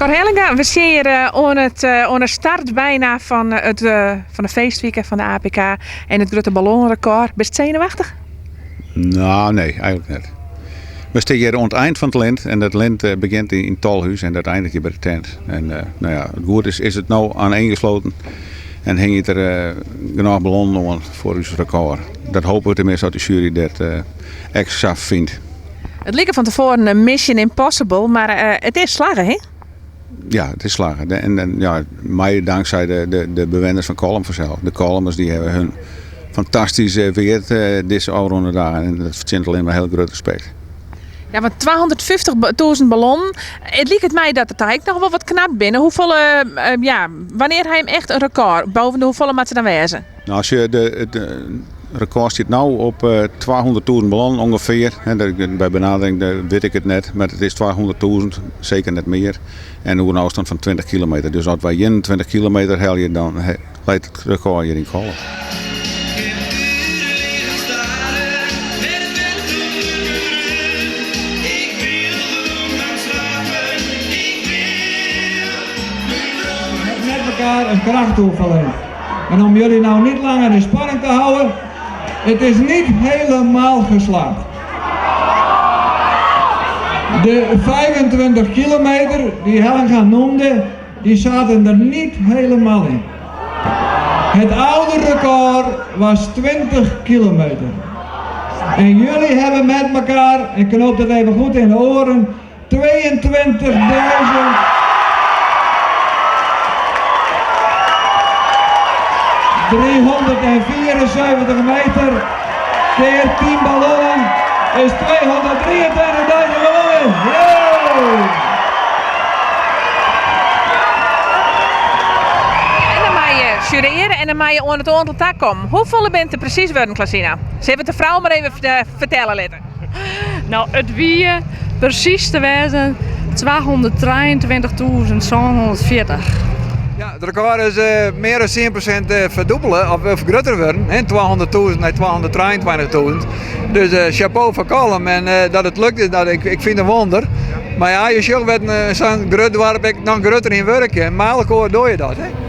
Cor Hellinga, we stean hjir eh, oan, it, eh, oan de start byna fan, it, eh, fan de feestwike fan de APK en it grutte ballonrekord. Bist senuwachtich? Nou, nee, eigentlik net. We stean hjir oan it ein fan it lint en dat lint eh, begjint yn Tolhús en dat eindiget hjir by de tent. En eh, nou ja, it goed is, is it no aaneengesloten en hingje der eh, genôch ballonnen oan foar ús rekôr. Dat hoopje we teminsten dat de sjuery dat ek sa fynt. It like fan tefoaren in mission impossible, mar it is slagge, hè? Ja, it is slagge. En ja, mei tanksij de bewenners fan Kollum fansels. De Kollumers dy hawwe hun fantastysk weard dizze ôfrûne dagen en dat fertsjinnet allinne mar hiel grut respekt. Ja, want 250.000 ballonnen. It liket my dat der ek noch wol wat knapt binne. Hoefolle, ja, wannear ha jim echt in rekôr? Boppe de hoefolle moat se dan wêze? Nou, as je de rekôr stiet no op 200.000 ballonnen ûngefear. By benadering wit ik it net, mar it is 200.000, seker net mear. En oer in ôfstân fan 20 kilometer. Dus as wy 21 kilometer helje, dan leit it rekôr hjir yn Kollum. Met elkaar een kracht toeverleend. En om jullie nou niet langer in spanning te houden, het is niet helemaal geslaagd. De 25 kilometer die Hellinga noemde, die zaten er niet helemaal in. Het oude record was 20 kilometer. En jullie hebben met elkaar, en knoop dat even goed in de oren, 22.000 374 meter keer 10 ballonnen is 223.000 ballonnen. Yo! En dan mei je jurearje en dan mei je oan it oantal ta komme. Hoefolle binne it presys wurden, Klasina? Sille we it de frou mar even fertelle litte? No, it wie presys te wêzen 223.740. Ja, it rekôr is mear as 10% ferdûbele of grutter wurden. 200.000 nei 223.000. Dus chapeau foar Kollum en dat it lukt is, dat, ik fyn it in wûnder. Mar ja, je sjogge sa'n grut doarp ek noch grutter yn wurkje. Mei elkoar dogge je dat. Hè?